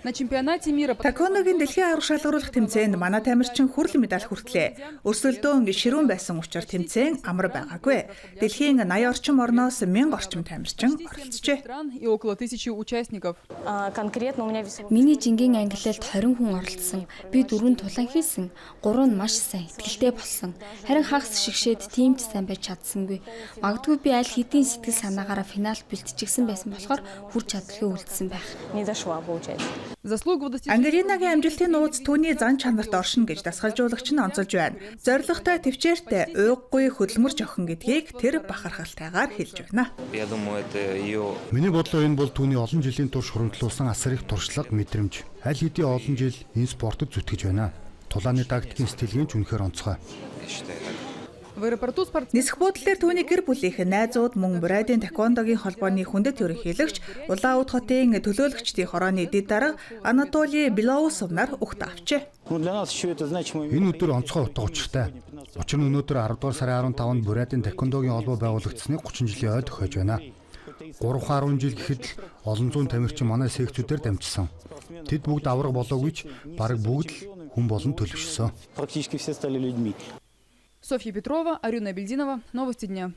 На чемпионате мира по Таеквондогийн дэлхийн аварга шалгаруулах тэмцээнд манай тамирчин хүрэл медаль хүртлээ. Өрсөлдөөн ширүүн байсан учраас тэмцээн амар байгаагүй. Дэлхийн 80 орчим орноос 1000 орчим тамирчин оролцжээ. Стран и около 1000 участников. Конкретно у меня весовой Миний жингийн ангилалд 20 хүн оролцсон. Би дөрвөн тулаан хийсэн. Гурав нь маш сайн, итгэлтэй болсон. Харин хагас шигшээд тийм ч сайн байж чадсангүй. Магадгүй би аль хэдийн сэтгэл санаагаараа финалд бэлтчихсэн байсан болохоор хүрч чадалгүй үлдсэн байх. Не дошла, получается. Заслугу в достижении Ангелинагийн амжилтын нууц түүний зан чанарт оршино гэж дасгалжуулагч нь онцолж байна. Зорилготой, тэвчээртэй, уйггүй хөдөлмөрч охин гэдгийг тэр бахархалтайгаар хэлж байна. Я думаю, это ее Миний бодлоор энэ бол түүний олон жилийн турш хуримтлуулсан асар их туршлага, мэдрэмж. Аль хэдийн олон жил энэ спортод зүтгэж байна. Тулааны тактикийн сэтгэлгээ ч үнэхээр онцгой. Я считаю, так. В аэропорту спортсмен Нисэх буудлын дээр түүний гэр бүлийнх нь, найзууд мөн Бурайдын таеквондогийн холбооны хүндэт ерөнхийлөгч, Улаануд хотын төлөөлөгчдийн хорооны дэд дарга Анатолий Белоусов нар угт авчээ. Ну, для нас еще это значимое. Энэ өдөр онцгой утга учиртай. Учир нь өнөөдөр 10 дугаар сарын 15-нд Бурайдын таеквондогийн холбоо байгуулагдсаны 30 жилийн ой тохиож байна. 3-10 жил гэхэд л олон зуун тамирчин манай секцүүдээр дамжсан. Тэд бүгд аварга болоогүй ч бараг бүгд л хүн болон төлөвшсөн. Практически все стали людьми. Софья Петрова, Арюна Бельдинова. Новости дня.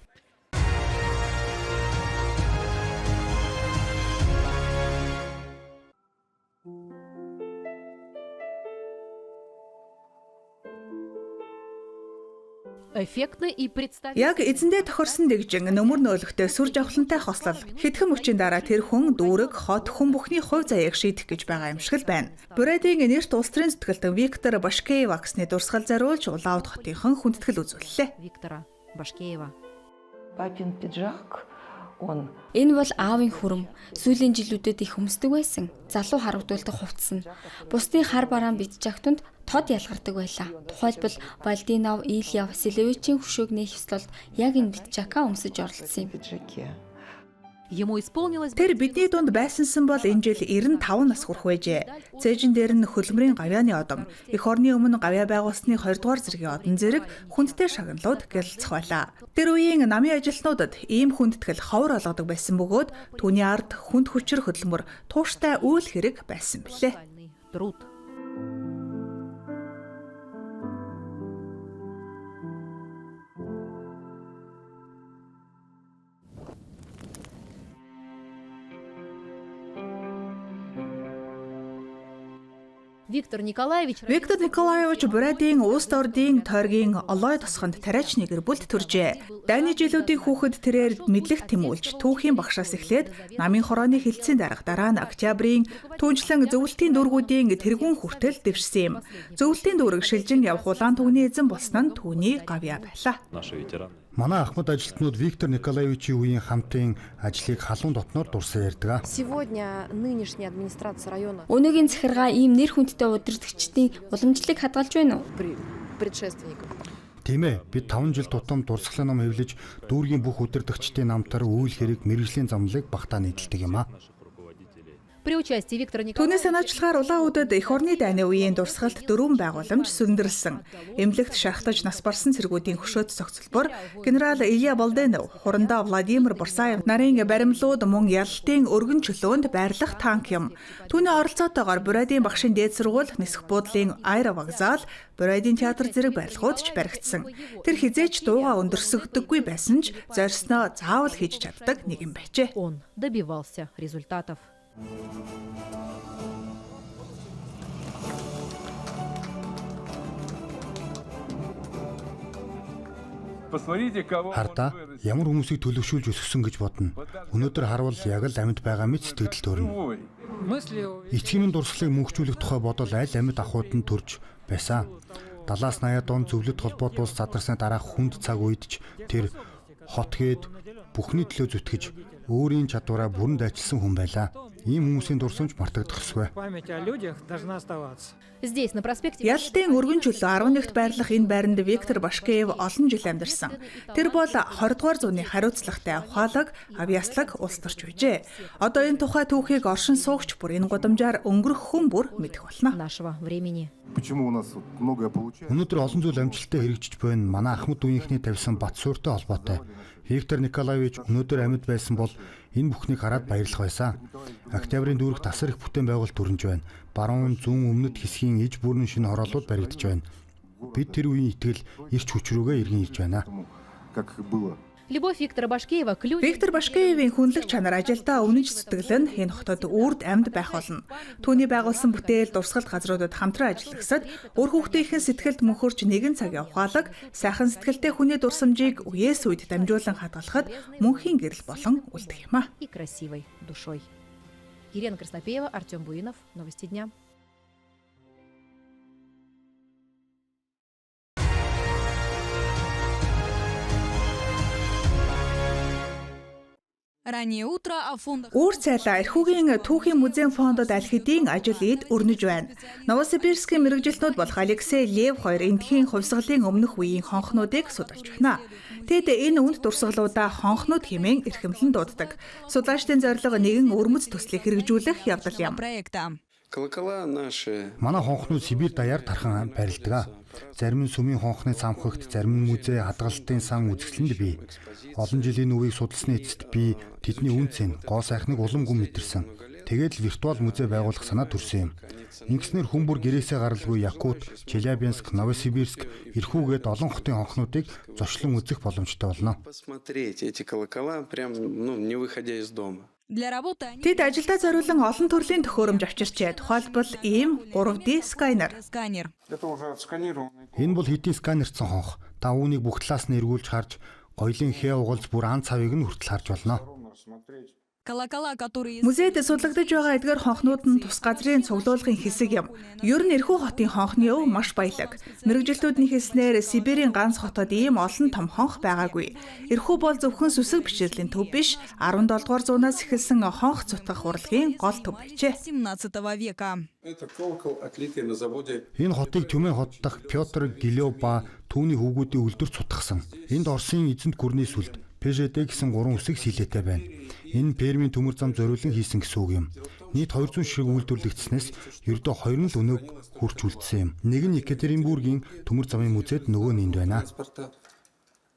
Эффектно и представительно. Яг эзэндээ тохирсон дэгжин нөмөр нөөлөгтэй сүр жавхлантай хослол. Хэдхэн мөчийн дараа тэр хүн дүүрэг, хот, хүн бүхний хувь заяаг шийдэх гэж байгаа юм шиг л байна. Бурайдын нэрт улс төрийн зүтгэлтэн Виктор Башкеев агсны дурсгал зориулж Улаануд хотынхон хүндэтгэл үзүүллээ. Виктора Башкеева. Папин пиджак, он Энэ бол аавын хүрм. Сүүлийн жилүүдэд их өмсдөг байсан. Залуу харагдуулдаг хувцас нь. Бусдын хар бараан бичжактунд тод ялгардаг байлаа. Тухайлбал Валдинов, Илья Васильевичийн хөшөөг нээх ёслолд яг энэ бичжака өмсөж оролцсон юм. пиджаке. Ему исполнилось Тэр бидний дунд байсансан бол энэ жил 95 нас хүрэх байжээ. Цээжин дээр нь хөлмөрийн гавьяаны одом, эх орны өмнө гавьяа байгуулсны 2 дугаар зэргийн одон зэрэг хүндтэй шагналууд гялалзах байлаа. Тэр үеийн намын ажилтнуудад ийм хүндэтгэл ховор олгодог байсан бөгөөд түүний ард хүнд хүчээр хөдөлмөр тууштай үйл хэрэг байсан билээ. колоссальный труд. Виктор Николаевич Виктор Николаевич Бурайдын улс ордын тойргийн Олой тосгонд тариачны гэр бүлд төржээ. Дайны жилүүдийн хүүхэд тэрээр мэдлэг тэмүүлж түүхийн багшаас эхлээд намын хорооны хилцээний дарга дараа нь Октябрийн түүнчлэн зөвлөлтийн дүүргүүдийн тэргүүн хүртэл дэвшсэн юм. Зөвлөлтийн дүүрэг шилжин явах улаан түгний эзэн болсон нь түүний гавьяа байлаа. Наши ветераны. Манай ахмад ажилтнууд Виктор Николаевичийн үеийн хамтын ажлыг халуун дотноор дурсан ярьдаг. Сегодня нынешняя администрация района Өнөөгийн захиргаа ийм нэр хүндтэй удирдагчдын уламжлалыг хадгалж байна уу? предшественников. Тийм ээ, бид 5 жил тутам дурсгалын ном хэвлэж дүүргийн бүх удирдагчдын намтар үйл хэрэг мэргэжлийн замлыг багтаа нийтэлдэг юм аа. Наших руководителей. При участии Виктора Түүний Николаевича санаачлахаар Улаанудэд эх орны дайны үеийн дурсгалд дөрвөн байгууламж сүндэрсэн. Эмнэлэгт шархтаж нас барсан цэргүүдийн хөшөөт зохицолбор генерал Илья Болденов, хурандаа Владимир Бурсаев нарын баримлууд мөн ялалтын өргөн чөлөөнд байрлах танк юм. Түүний оролцоотойгоор Бурайдын багшийн дээд сургууль, нисэх буудлын аэровокзал, Бурайдын театр зэрэг барилгууд ч баригдсан. Тэр хизээч дууга өндөрсөгдөггүй байсан ч зорьсноо заавал хийж чаддаг нэгэн байжээ. Он добивался результатов. Посмотрите, кого Хардаа ямар хүмүүсийг төлөвшүүлж өсгсөн гэж бодно. Өнөөдөр харвал яг л амьд байгаа мэт сэтгэл төрнө. Живой. Эцгийн минь дурсгалыг мөнхжүүлэх тухай бодол аль амьд ахуйд нь төрж байсан. 70-аас 80-ад он зөвлөлт холбоот улс задарсны дараах хүнд цаг үед ч тэр хот гээд бүхний төлөө зүтгэж өөрийн чадвараа бүрэн дайчилсан хүн байлаа. Ийм хүмүүсийн дурсамж мартагдах ёсгүй. Память о людях должна оставаться. Здесь, на проспекте Ялалтын өргөн чөлөө 11-р байрлах энэ байранд Виктор Башкеев олон жил амьдарсан. Тэр бол 20 дугаар зууны хариуцлагатай ухаалаг, авьяаслаг улс төрч байжээ. Одоо энэ тухай түүхийг оршин суугч бүр энэ гудамжаар өнгөрөх хүн бүр мэдэх болно. Нашего времени. Почему у нас вот многое получается? Өнөөдөр олон зүйл амжилттай хэрэгжиж буй нь манай ахмад үеийнхний тавьсан бат суурьтай холбоотой. Виктор Николаевич өнөөдөр амьд байсан бол Энэ бүхнийг хараад баярлах байсан. Октябрийн дүүрэгт асар их бүтээн байгуулалт өрнөж байна. Баруун зүүн өмнөд хэсгийн иж бүрэн шинэ хорооллууд баригдаж байна. Бид тэр үеийн итгэл, эрч хүч рүүгээ эргэн ирж байна. Как было. Любовь Виктора Башкеева к людям. Виктор Башкеевийн хүнлэг чанар, ажилдаа өмнөж сэтгэл нь энэ хотод үрд амьд байх болно. Түүний байгуулсан бүтээл дурсгалт газруудад хамтран ажиллагсад үр хүүхдийнхэн сэтгэлд мөнхөрч нэгэн цагийн ухаалаг, сайхан сэтгэлтэй хүний дурсамжийг үеэс үед дамжуулан хадгалахад мөнхийн гэрэл болон үлдэх юм а. И красивой душой. Елена Краснопеева, Артем Буинов. Новости дня. Раннее утро о фондах. Үүр цайлаа Эрхүүгийн түүхийн музейн фондод аль хэдийн ажил эд өрнөж байна. Новосибирскийн мэргэжилтнүүд болох Алексей Лев хоёр эндхийн хувьсгалын өмнөх үеийн хонхнуудыг судалж байна. Тэд энэ үнд дурсгалуудаа хонхнууд хэмээн эрхэмлэн дууддаг. Судлаачдын зорилго нэгэн өвөрмөц төслийг хэрэгжүүлэх явдал юм. Проекта. Колокола наши. Манай хонхнууд Сибирь даяар тархан барилдаг. Зарим нь сүмийн хонхны цамхагт, зарим нь музей хадгалтын сан үзэсгэлэнд бий. Олон жилийн үеийг судалсны эцэст би тэдний үнэ цэн, гоо сайхныг улам гүн мэдэрсэн. Тэгээд л виртуал музей байгуулах санаа төрсөн юм. Ингэснээр хүн бүр гэрээсээ гаралгүй Якут, Челябинск, Новосибирск, Ирхүүгээд олон хотын хонхнуудыг зочлон үзэх боломжтой болно. Посмотреть эти колокола прям, ну, не выходя из дома. Для работы они Тэд ажилдаа зориулан олон төрлийн төхөөрөмж авчирчээ. Тухайлбал ийм 3D сканер. сканер. Это уже отсканированный. Энэ бол хэдийн сканерцсан хонх. Та үүнийг бүх талаас нь эргүүлж харж, гоёлын хээ угалз бүр ан цавыг нь хүртэл харж болно. Смотреть. Колокола, которые Музейд судлагдаж байгаа эдгээр хонхнууд нь тус газрын цуглуулгын хэсэг юм. Ер нь Эрхүү хотын хонхны өв маш баялаг. Мэргэжилтүүдний хэлснээр Сибирийн ганц хотод ийм олон том хонх байгаагүй. Эрхүү бол зөвхөн сүсэг бишрэлийн төв биш, 17 дугаар зуунаас эхэлсэн хонх цутгах урлагийн гол төв байжээ. 17 века. Это колокол, отлитый на заводе. Энэ хотыг Түмэн хот дахь Пётр Гэлёв ба түүний хүүгүүдийн үйлдвэр цутгасан. Энд Оросын эзэнт гүрний сүлд ПЖД гэсэн гурван үсэг сэлээтэй байна. Энэ Пермийн төмөр зам зориулан хийсэн гэсэн үг юм. Нийт 200 ширхэг үйлдвэрлэгдснээс ердөө 2 нь л өнөөг хүрч үлдсэн юм. Нэг нь Екатеринбургийн төмөр замын музейд, нөгөө нь энд байна. Транспорта.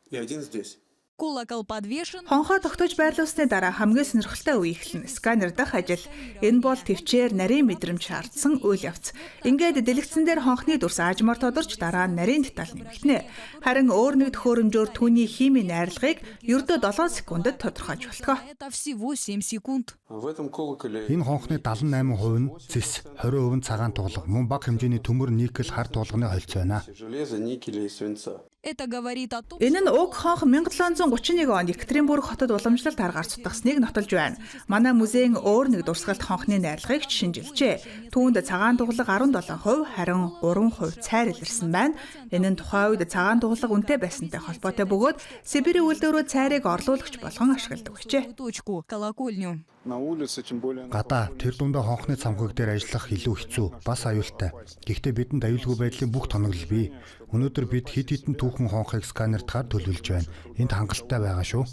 И один здесь. Колокол подвешен. Хонхоо тогтоож байрлуулсны дараа хамгийн сонирхолтой үе эхэлнэ. Сканер дах ажил. Энэ бол төвчээр нарийн мэдрэмж шаардсан үйл явц. Ингээд дэлгэцэн дээр хонхны дүрс аажмаар тодорч дараа нь нарийн деталь нэмэгдэнэ. Харин өөр нэг төхөөрөмжөөр түүний химийн найрлагыг ердөө 7 секундэд тодорхойлж болтгоо. Это всего 7 секунд. В этом колоколе Энэ хонхны 78% нь цэс, 20% нь цагаан туглага, мөн бага хэмжээний төмөр, никель, хар тулганы холилдсон байна. железо, никеля и свинца. Это говорит о том, Энэ нь уг хонх 1731 онд Екатеринбург хотод уламжлалт аргаар цутгасныг нотолж байна. Манай музейн өөр нэг дурсгалт хонхны найрлагыг ч шинжилжээ. Түүнд цагаан туглага 17%, харин 3% цайр илэрсэн байна. Энэ нь тухайн үед цагаан туглага үнэтэй байсантай холбоотой бөгөөд Сибирийн үйлдвэрүүд цайрыг орлуулагч болгон ашигладаг байжээ. точку, колокольню. На улице, тем более. Гадаа тэр дундаа хонхны цамхаг дээр ажиллах илүү хэцүү, бас аюултай. Гэхдээ бидэнд аюулгүй байдлын бүх тоноглол бий. Өнөөдөр бид хэд хэдэн түүхэн хонхыг сканертахаар төлөвлөж байна. Энд хангалттай байгаа шүү.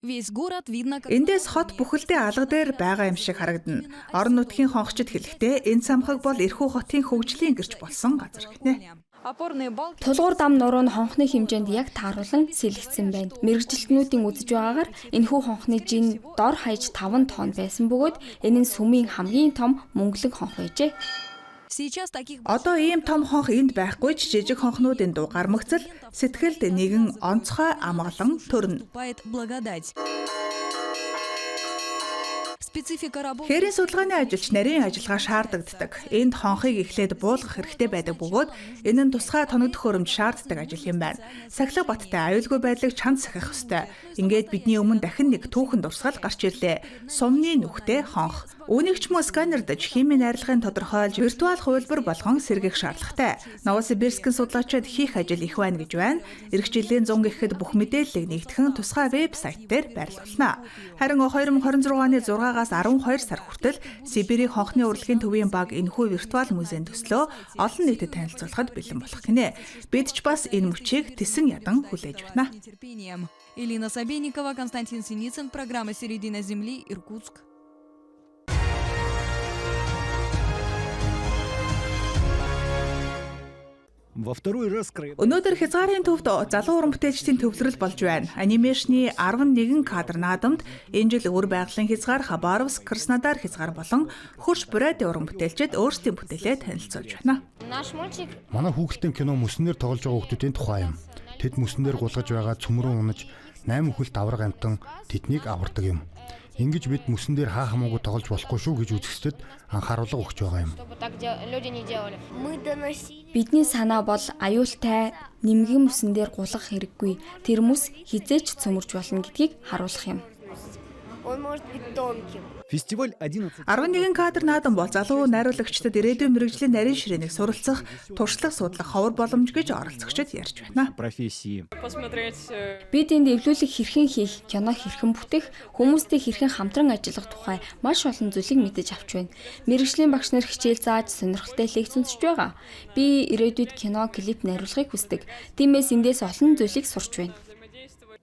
Весь город видно, как Эндээс хот бүхэлдээ алга дээр байгаа юм шиг харагдана. Орон нутгийн хонхчид хэлэхдээ энэ цамхаг бол Эрхүү хотын хөгжлийн гэрч болсон газар гинэ. Опорные балки Тулгуур дам нуруу нь хонхны хэмжээнд яг тааруулан сэлэгдсэн байна. Мэргэжилтнүүдийн үзэж байгаагаар энэхүү хонхны жин дор хаяж 5 тонн байсан бөгөөд энэ нь сүмийн хамгийн том мөнгөлөг хонх байжээ. Сейчас таких Одоо ийм том хонх энд байхгүй ч жижиг хонхнуудын дуу гармагцал сэтгэлд нэгэн онцгой амгалан төрнө. вступает благодать. Специфика работы Хээрийн судалгааны ажилч нарийн ажиллагаа шаардлагаддаг. Энд хонхыг эхлээд буулгах хэрэгтэй байдаг бөгөөд энэ нь тусгай тоног төхөөрөмж шаарддаг ажил юм байна. Сахилга баттай аюулгүй байдлыг чанд сахих ёстой. Ингээд бидний өмнө дахин нэг түүхэн дурсгал гарч ирлээ. Сумны нүхтэй хонх. Үүнийг ч мөн сканердаж химийн найрлагын тодорхойлж виртуал хувилбар болгон сэргээх шаардлагатай. Новосибирскийн судлаачид хийх ажил их байна гэж байна. Ирэх жилийн 100 гэхэд бүх мэдээллийг нэгтгэн тусгай веб сайт дээр байрлуулна. Харин 2026 оны 6-аас 12 сар хүртэл Сибирийн хонхны урлагийн төвийн баг энэхүү виртуал музейн төслөө олон нийтэд танилцуулахад бэлэн болох гинэ. Бид ч бас энэ мөчийг тэсэн ядан хүлээж байна. нетерпением. Элина Собенникова, Константин Синицын, программа «Середина земли», Иркутск. Во второй раз Өнөөдөр хязгаарын төвд залуу уран бүтээлчдийн төвлөрөл болж байна. Анимашны 11 кадр наадамд энэ жил өвөр байгалийн хязгаар Хабаровск, Краснодар хязгаар болон Хөрш Бурайдын уран бүтээлчид өөрсдийн бүтээлээ танилцуулж байна. Наш мультик Манай хүүхэлдэйн кино мөснөр тоглож байгаа хүүхдүүдийн тухай юм. Тэд мөсөн дээр гулгаж байгаа цөмрөн унаж 8 хөлт авраг амтан тэднийг авардаг юм. Ингэж бид мөсөн дээр хаа хамаагүй тоглож болохгүй шүү гэж үзэгчдэд анхааруулга өгч байгаа юм. чтобы так люди не делали. Мы доносили. Бидний санаа бол аюултай нэмгэн мөсөн дээр гулгах хэрэггүй. Тэр мөс хизээч цөмөрч болно гэдгийг харуулах юм. Он может быть тонким. Фестиваль 11 11 кадр наадам бол залуу найруулагчдад ирээдүйн мэргэжлийн нарийн ширээнийг суралцах, туршлага судлах ховор боломж гэж оролцогчид ярьж байна. профессии. Посмотреть Бид энд эвлүүлэг хэрхэн хийх, кино хэрхэн бүтээх, хүмүүстэй хэрхэн хамтран ажиллах тухай маш олон зүйлийг мэдэж авч байна. Мэргэжлийн багш нар хичээл зааж сонирхолтой лекц сонсож байгаа. Би ирээдүйд кино, клип найруулахыг хүсдэг. Тиймээс эндээс олон зүйлийг сурч байна.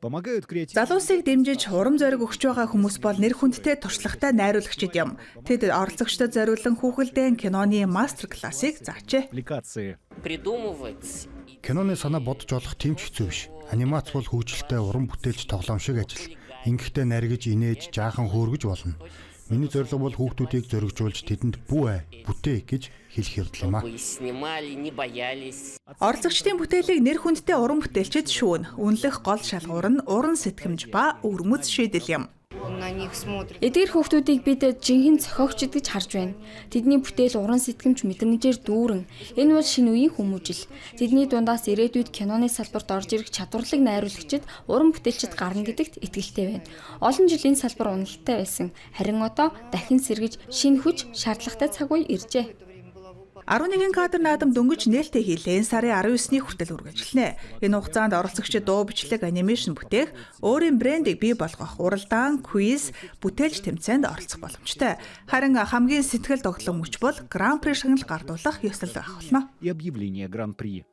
Помогают креатив. Залуусыг дэмжиж урам зориг өгч байгаа хүмүүс бол нэр хүндтэй туршлагатай найруулагчид юм. Тэд оролцогчдод зориулан хүүхэлдэйн киноны мастер классыг заажээ. Аппликации. Придумывать Киноны санаа бодож олох тийм ч хэцүү биш. Анимац бол хөгжилтэй уран бүтээлч тоглоом шиг ажил. Ингэхдээ наргиж, инээж, жаахан хөөргөж болно. Миний зорилго бол хүүхдүүдийг зоригжуулж тэдэнд бүү ай, бүтээ гэж хэлэх явдал юм аа. вы снимали, не боялись. Оролцогчдын бүтээлийг нэр хүндтэй уран бүтээлчид шүүн. Үнэлэх гол шалгуур нь уран сэтгэмж ба өвөрмөц шийдэл юм. На них смотрят. Эдгээр хүүхдүүдийг бид жинхэнэ зохиогчид гэж харж байна. Тэдний бүтээл уран сэтгэмж мэдрэмжээр дүүрэн. Энэ бол шинэ үеийн хүмүүжил. Тэдний дундаас ирээдүйд киноны салбарт орж ирэх чадварлаг найруулагчид, уран бүтээлчид гарна гэдэгт итгэлтэй байна. Олон жил энэ салбар уналттай байсан. Харин одоо дахин сэргэж шинэ хүч шаардлагатай цаг үе иржээ. 11 кадр наадам дөнгөж нээлттэй хийлээ. Энэ сарын 19-ний хүртэл үргэлжлэнэ. Энэ хугацаанд оролцогчид дуу бичлэг, анимашн бүтээх, өөрийн брендийг бий болгох, уралдаан, квиз, бүтээлч тэмцээнд оролцох боломжтой. Харин хамгийн сэтгэл догдлон мөч бол Гран-при шагнал гардуулах ёслол байх болно. И объявление Гран-при.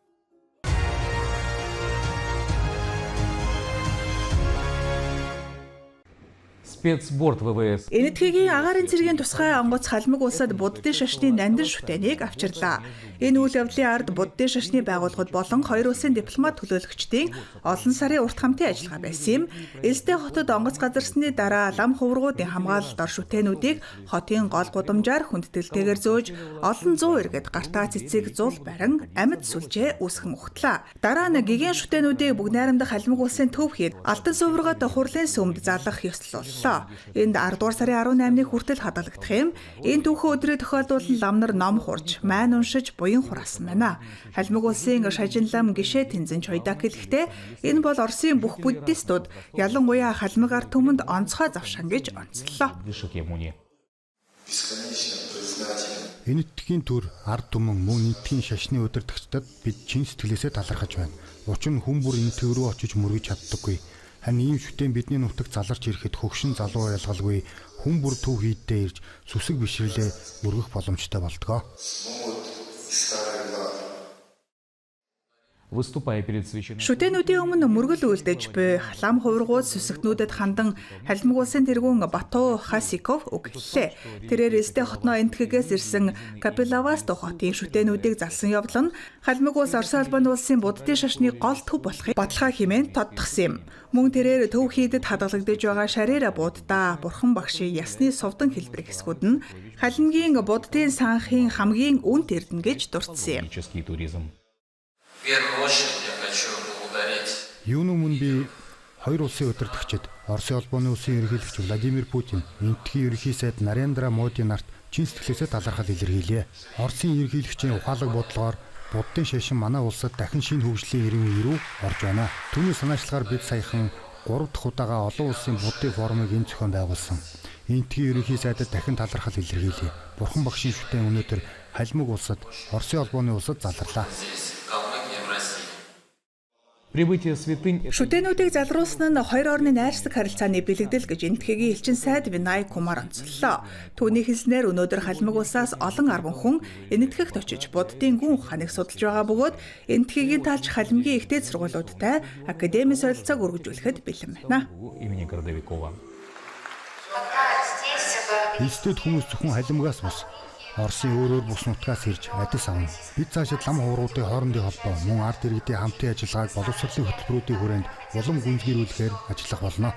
Спецборд ВВС. Энэтхэгийн агаарын цэргийн тусгай онгоц Халмаг улсад буддын шашны нандин шүтээнийг авчирлаа. Энэ үйл явдлын ард буддын шашны байгууллагууд болон хоёр улсын дипломат төлөөлөгчдийн олон сарын урт хамтын ажиллагаа байсан юм. Элстэй хотод онгоц газарсны дараа лам хуврагуудын хамгаалалд ор шүтээнүүдийг хотын гол гудамжаар хүндэтгэлтэйгээр зөөж олон зуун иргэд гартаа цэцэг зул барин амьд сүлжээ үүсгэн ухтлаа. Дараа нь гигэн шүтээнүүдийг бүгд найрамдах Халмаг улсын төв хэд алтан суврагад хурлын сүмд залах ёслол боллоо. Энд 10 дугаар сарын 18-ны хүртэл хадгалагдах юм. Энэ түүхэн өдрийн тохиолдуулан лам нар ном хурж, майн уншиж, буян хураасан байна. Халмаг улсын шажинлам гишээ тэнзэн Чойдак хэлэхдээ энэ бол Оросын бүх буддистууд ялангуяа халмаг ард түмэнд онцгой завшаан гэж онцлоо. Энэтхэгийн төр ард түмэн мөн энэтхэгийн шашны удирдагчдад бид чин сэтгэлээсээ талархаж байна. Учир нь хүн бүр энэтхэг рүү очиж мөргөж чаддаггүй. Харин ийм шүтээн бидний нутагт заларч ирэхэд хөгшин залуу ялгалгүй хүн бүр төв хийддээ ирж сүсэг бишрэлээ өргөх боломжтой болдгоо. Выступая перед священным... Шүтээнүүдийн өмнө мөргөл үлдэж буй лам хуврагууд сүсэгтнүүдэд хандан Халимаг улсын тэргүүн Бату Хасиков үг хэллээ. Тэрээр Элстэй хотноо Энэтхэгээс ирсэн Капилавасту хотын шүтээнүүдийг залсан явдал нь Халимаг улс Оросын холбооны улсын буддын шашны гол төв болохыг баталгаа хэмээн тодтогсон юм. Мөн тэрээр төв хийдэд хадгалагдаж байгаа Шарира буддаа бурхан багшийн ясны сувдан хэлбэр хэсгүүд нь Халимгийн буддын санхын хамгийн үнт эрдэнэ гэж дурдсан юм. Туристический туризм. В первую очередь я хочу поблагодарить Юуны өмнө би хоёр улсын удирдагчид Оросын холбооны улсын ерөнхийлөгч Владимир Путин, Энэтхэгийн ерөнхий сайд Нарендра Моди нарт чин сэтгэлээсээ талархал илэрхийлье. Оросын ерөнхийлөгчийн ухаалаг бодлогоор буддын шашин манай улсад дахин шинэ хөгжлийн эрен үе рүү орж байна. Түүний санаачлагаар бид саяхан 3 дахь удаага олон улсын буддын форумыг энэ зохион байгуулсан. Энэтхэгийн ерөнхий сайдад дахин талархал илэрхийлье. Бурхан багшийн шүтээн өнөөдөр Халимаг улсад, Оросын холбооны улсад заларлаа. здесь, в Калмыкии, в России. Прибытие святынь... Шүтээнүүдийг залруулсан нь хоёр орны найрсаг харилцааны бэлэгдэл гэж Энэтхэгийн элчин сайд Винай Кумар онцлоо. Түүний хэлснээр өнөөдөр Халимаг улсаас олон арван хүн Энэтхэгт очиж буддын гүн ухааныг судалж байгаа бөгөөд Энэтхэгийн талч Халимгийн ихтэй сургуулиудтай академийн солилцоог өргөжүүлэхэд бэлэн байна. Имени Городовикова. Элстэд хүмүүс зөвхөн халимгаас бус Оросын өөр өөр бүс нутгаас ирж адис авна. Бид цаашид лам хувруудын хоорондын холбоо мөн ард иргэдийн хамтын ажиллагааг боловсролын хөтөлбөрүүдийн хүрээнд улам гүнзгийрүүлэхээр ажиллах болно.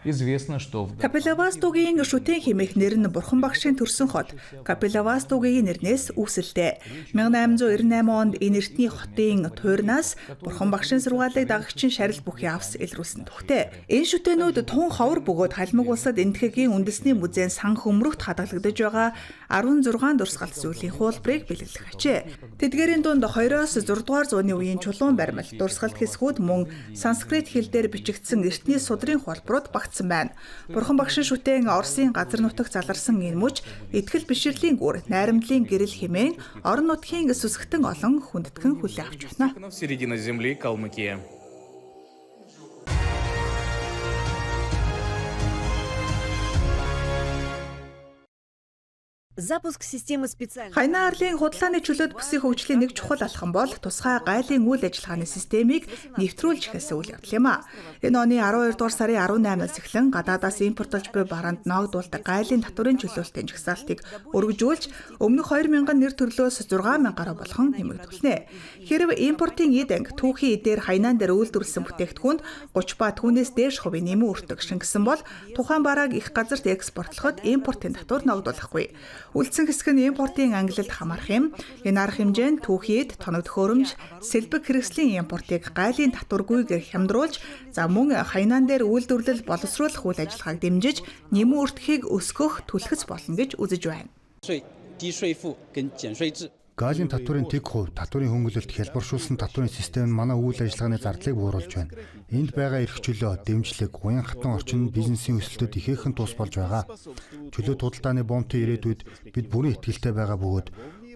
Известно, что в Капилавастугийн шүтэн хэмээх нэр нь Бурхан багшийн төрсөн хот Капилавастугийн нэрнээс үүсэлтэй. 1898 онд энэ эртний хотын туйрнаас Бурхан багшийн сургаалыг дагагчин шарил бүхий авс илрүүлсэн түүхтэй. Энэ шүтэнүүд тун ховор бөгөөд халимаг улсад Энэтхэгийн үндэсний музейн сан хөмрөгт хадгалагдаж байгаа 16 дурсгалт зүйлийн хуулбарыг бэлэглэх ажээ. Тэдгээрийн дунд 2-оос 6 дугаар зууны үеийн чулуун баримл, дурсгалт хэсгүүд мөн санскрит хэл дээр бичигдсэн эртний судрын хуулбарууд багтсан байна. Бурхан багшин шүтэн Оросын газар нутагт заларсан энэ мөч итгэл бишрэлийн гүр, найрамдлын гэрэл хэмээн орон нутгийн сүсгтэн олон хүндэтгэн хүлээн авч байна. Середина земли, Калмыкия. Запуск системы специальных Хайнаа арлын худалдааны чөлөөт бүсийн хөгжлийн нэг чухал алхам бол тусгай гайлын үйл ажиллагааны системийг нэвтрүүлж эхэлсэн үйл явдал юм а. Энэ оны 12 дугаар сарын 18-наас эхлэн гадаадаас импортлож буй бараанд ноогдуулдаг гайлын татварын чөлөөлтийн жагсаалтыг өргөжүүлж өмнөх 2000 нэр төрлөөс 6000 гаруй болгон нэмэгдүүлнэ. Хэрв импортын эд анги түүхийн эдээр хайнаан дээр үйлдвэрлэсэн бүтээгдэхүүнд 30 ба түүнээс дээш хувийн нэмэн өртөг шингэсэн бол тухайн барааг их газарт экспортлоход импортын татвар ноогдуулахгүй. Үлдсэн хэсэг нь импортын ангилалд хамаарах юм. Энэ арга хэмжээ нь түүхийд, тоног төхөөрөмж, сэлбэг хэрэгслийн импортыг гайлын татваргүйгээр хямдруулж, за мөн хайнаан дээр үйлдвэрлэл боловсруулах үйл ажиллагааг дэмжиж, нэмэн өртөхийг өсгөх түлхэц болно гэж үзэж байна. Галийн татварын тэг хувь, татварын хөнгөлөлт, хялбаршуулсан татварын систем нь манай үйл ажиллагааны зардлыг бууруулж байна. Энд байгаа эрх чөлөө, дэмжлэг, уян хатан орчин нь бизнесийн өсөлтөд ихээхэн тус болж байгаа. Чөлөөт худалдааны бомтын ирээдүйд бид бүрэн итгэлтэй байгаа бөгөөд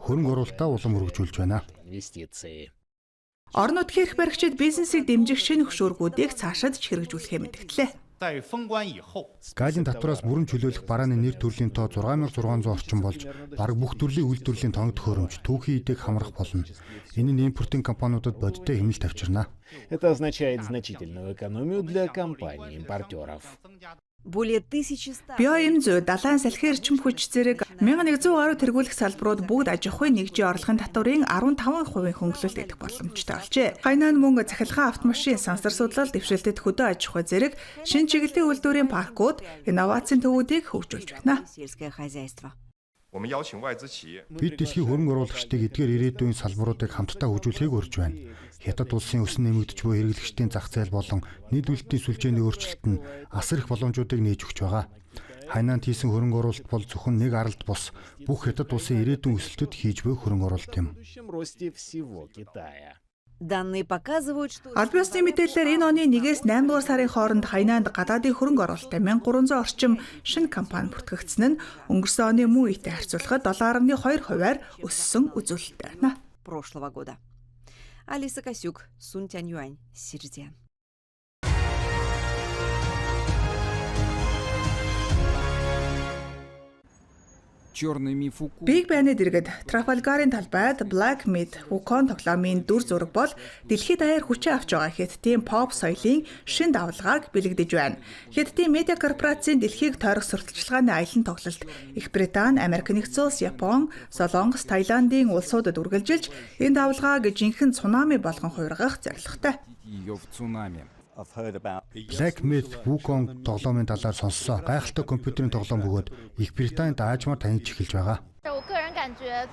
хөрөнгө оруулалтаа улам өргөжүүлж байна. Орон нутгийн эрх баригчид бизнесийг дэмжих шинэ хөшүүргүүдийг цаашид ч хэрэгжүүлэхээ мэдгдлээ. Галийн татвараас бүрэн чөлөөлөх барааны нэр төрлийн тоо 6600 орчим болж бараг бүх төрлийн үйлдвэрлэлийн тоног төхөөрөмж, түүхийн эдийг хамрах болно. Энэ нь импортын компаниудад бодиттой хэмнэлт авчирна. Это означает значительную экономию для компаний-импортеров. Более 1100 Био эм зүй, далайн салхи эрчим хүч зэрэг 1100 гаруй тэргүүлэх салбарууд бүгд аж ахуйн нэгжийн орлогын татварын 15% хөнгөлөлт идэх боломжтой болжээ. Хайнаа нь мөн цахилгаан автомашин, сансар судлал, дэвшилтэт хөдөө аж ахуй зэрэг шинэ чиглэлийн үйлдвэрийн паркууд, инновацийн төвүүдийг хөгжүүлж байна. сельское хозяйство. Бид дэлхийн хөрөнгө оруулагчдыг эдгээр ирээдүйн салбаруудыг хамтдаа хөгжүүлэхийг урьж байна. Хятад улсын өсөн нэмэгдэж буй хэрэглэгчдийн зах зээл болон нийлүүлэлтийн сүлжээний өөрчлөлт нь асар их боломжуудыг нээж өгч байгаа. Хайнаанд хийсэн хөрөнгө оруулалт бол зөвхөн нэг аралд бус бүх Хятад улсын ирээдүйн өсөлтөд хийж буй хөрөнгө оруулалт юм. Росте всего Китая. Данные показывают, что Албан ёсны мэдээллээр энэ оны 1-ээс 8 дугаар сарын хооронд Хайнаанд гадаадын хөрөнгө оруулалттай 1300 орчим шинэ компани бүртгэгдсэн нь өнгөрсөн оны мөн үетэй харьцуулахад 7.2 хувиар өссөн үзүүлэлттэй байна. прошлого года. Алиса Косюк, Сун Тянь-Юань, Сирдиан. Черный миф Уку. Big Bang-ы дэргэд Трафалгарын талбайд Black Myth Wukong тоглоомын дүр зураг бол дэлхийд даяар хүчээ авч байгаа Хятадын pop соёлын шин давлгааг бэлэгдэж байна. Хятадын медиа корпорацийн дэлхийг тойрох сурталчилгааны аялан тоглолт Их Британи, Америк нэгдсэн улс, Япон, Солонгос, Таиландын улсуудад үргэлжилж энэ давлгааг жинхэнэ цунами болгон хувиргах зорилготой. Ее в цунами. Black Myth Wukong тоглоомын талаар сонссон. Гайхалтай компьютерийн тоглоом бөгөөд Их Британид аажмаар танигдж эхэлж байгаа.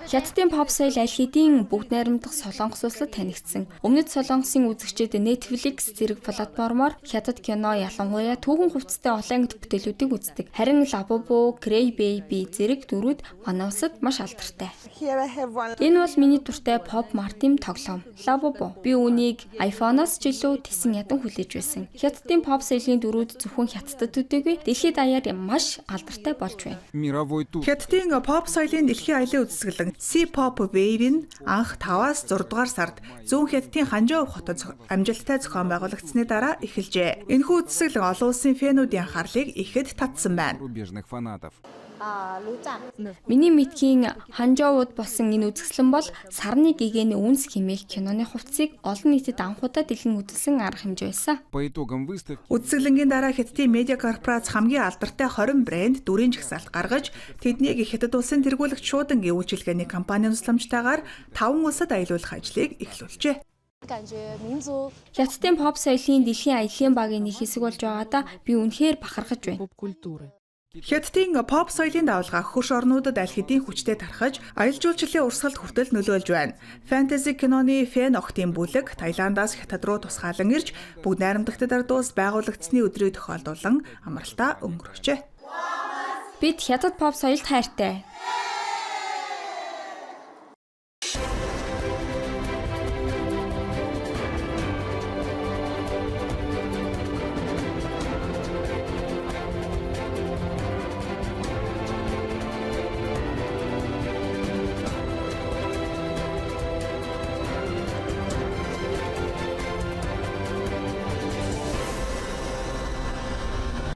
Хятадын pop соёл аль хэдийн бүгд найрамдах Солонгос улсад танигдсан. Өмнөд Солонгосын үзэгчид Netflix зэрэг платформоор хятад кино, ялангуяа түүхэн хувцастай олон ангид бүтээлүүдийг үздэг. Харин Labubu, Cry Baby зэрэг дүрүүд манай улсад маш алдартай. Энэ бол миний дуртай pop mart-ын тоглоом. Labubu. Би үүнийг iPhone-оос ч илүү тесэн ядан хүлээж байсан. Хятадын pop соёлын дүрүүд зөвхөн хятадд төдийгүй дэлхийд даяар маш алдартай болж байна. Мировой тур. Хятадын pop соёлын дэлхийн аялын үзэсгэлэн C-pop wave нь анх 5-аас 6 дугаар сард зүүн Хятадын Ханжоу хотод амжилттай зохион байгуулагдсаны дараа эхэлжээ. Энэхүү үзэсгэлэн олон улсын фэнүүдийн анхаарлыг ихэд татсан байна. Зарубежных фанатов. Миний мэдхийн Ханжоуд болсон энэ үзэсгэлэн бол Сарны гэгээний үнс хэмээх киноны хувцсыг олон нийтэд анх удаа дэлгэн үзүүлсэн арга хэмжээ байсан. По итогам выставки Үзэсгэлэнгийн дараа Хятадын медиа корпорац хамгийн алдартай 20 брэнд дүрийн жагсаалт гаргаж, тэднийг Хятад улсын тэргүүлэгч шуудангийн үйлчилгээний компанийн тусламжтайгаар 5 улсад аялуулах ажлыг эхлүүлжээ. Хятадын поп соёлын дэлхийн аяллын багийн нэг хэсэг болж байгаадаа би үнэхээр бахархаж байна. Хятадын поп соёлын давалгаа хөрш орнуудад аль хэдийн хүчтэй тархаж, аялал жуулчлалын урсгалд хүртэл нөлөөлж байна. Фэнтези киноны фэн охтын бүлэг Таиландаас Хятад руу тусгаалan ирж, бүгд найрамдагтад ардуус байгуулагдсны өдрийг тохиолдуулан амралтаа өнгөрөөжээ. Бид хятад поп соёлд хайртай.